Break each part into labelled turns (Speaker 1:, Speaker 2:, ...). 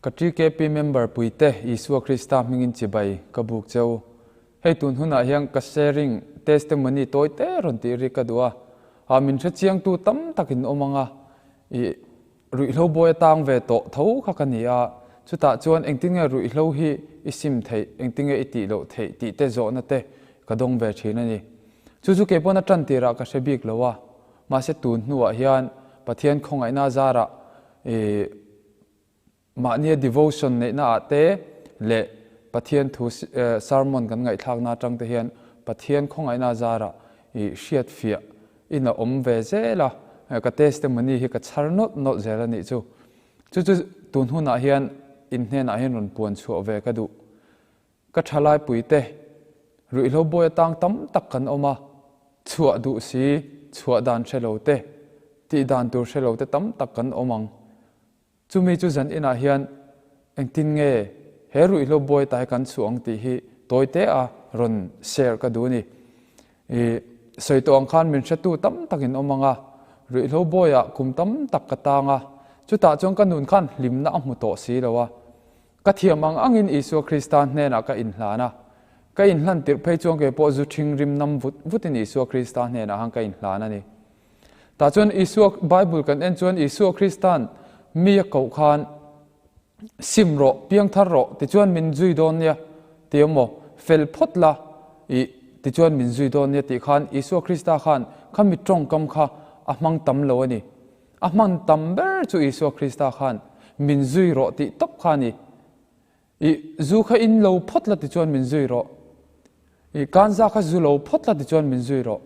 Speaker 1: Ka TKP member puite Isua Krista hmingin chibai ka buk che u. Hei tun hunah hian ka sharing testimony tawi te rawn tih ri ka duh a. Ah min hrechiangtu tam tak in awm ang a, i ruihhlo bawi atang ve tawh tho kha ka ni a, chutah chuan engtin nge ruihhlo hi i sim theih, engtin nge i tih loh theih tih te zawhna te ka dawng ve thin a ni. Chu chu kei pawn a tan tirah ka hre bik lo a, mahse tun hnuah hian Pathian khawngaihna zarah i Mahnia devotion neihna ah te leh Pathian thu sermon kan ngaihthlakna atang te hian Pathian khawngaihna zarah i hriatfiah in a awm ve zel a, ka testimony hi ka chhar nawlh nawlh zel a nih chu. Chu chu tun hunah hian in hnenah hian rawn puan chhuah ve ka duh. Ka thalaipui te, ruihhlo bawi atang tam tak kan awm a, chhuah duh si, chhuah dan hre lo te, tih dan tur hre lo te tam tak kan awm ang. Chumi chu zan inah hian engtin nge he ruihhlo buai ta hi kan chhuah ang tih hi tawi te a rawn share ka duh a ni. I sawi tawh ang khan min hretu tam takin awm ang a, ruihhlo buaiah kum tam tak ka tang a, chutah chuan ka nun khan hlimna a hmu tawh si lo a. Ka thiam ang angin Isua Krista hnenah ka inhlan a, ka inhlan tirh phei chuan kei pawh zu ṭhing rim nam vut vutin Isua Krista hnenah khan ka inhlan a ni. Tah chuan Isua, Bible kan en chuan Isua Krista'n mi a koh khan sim rawh, piangthar rawh tichuan min zui dawn nia ti emaw, fel phawt la i tichuan min zui dawn nia tih khan Isua Krista khan kha mi tawngkam kha a hmang tam lo a ni. A hman tam ber chu Isua Krista khan min zui rawh tih tawp kha a ni. I zu kha in lo phawt la tichuan min zui rawh. I kanza kha zu lo phawt la tichuan min zui rawh.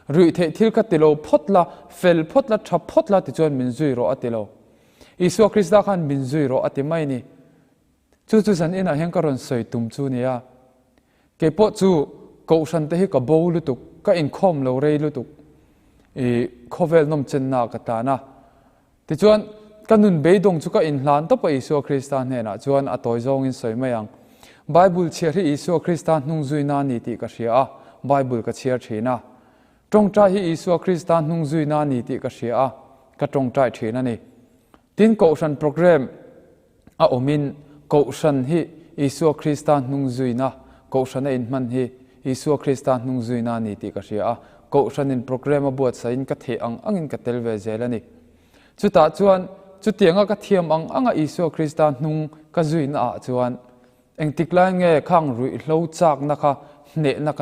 Speaker 1: Ruih theih thil kha ti lo phawt la, fel phawt la, tha phawt la tichuan min zui rawh a ti lo. Isua Krista khan min zui rawh a ti mai ni. Chu chu zan inah hian ka rawn sawi tum chu nia. Kei pawh chu Kohhran te hi ka bo lutuk, ka inkhawm lo rei lutuk. I khawvel nawmchenna ka tan a. Tichuan, ka nun beidawng chu ka inhlan tawp a Isua Krista hnenah chuan a tawi zawngin sawi mai ang. Bible chhiar hi Isua Krista hnung zuina a ni tih ka hria a, Bible ka chhiar thin a. Tawngtai hi Isua Krista hnung zuina a ni tih ka hria a, ka tawngtai thin a ni. Tin, Kohhran program a awmin Kohhran hi Isua Krista hnung zuina, Kohhran a inhman hi Isua Krista hnung zuina a ni tih ka hria a, Kohhranin program a buatsaihin ka theih ang angin ka tel ve zel a ni. Chutah chuan chutianga ka thiam ang anga Isua Krista hnung ka zuina ah chuan engtik lai nge khang ruihhlo chakna kha hnehna ka.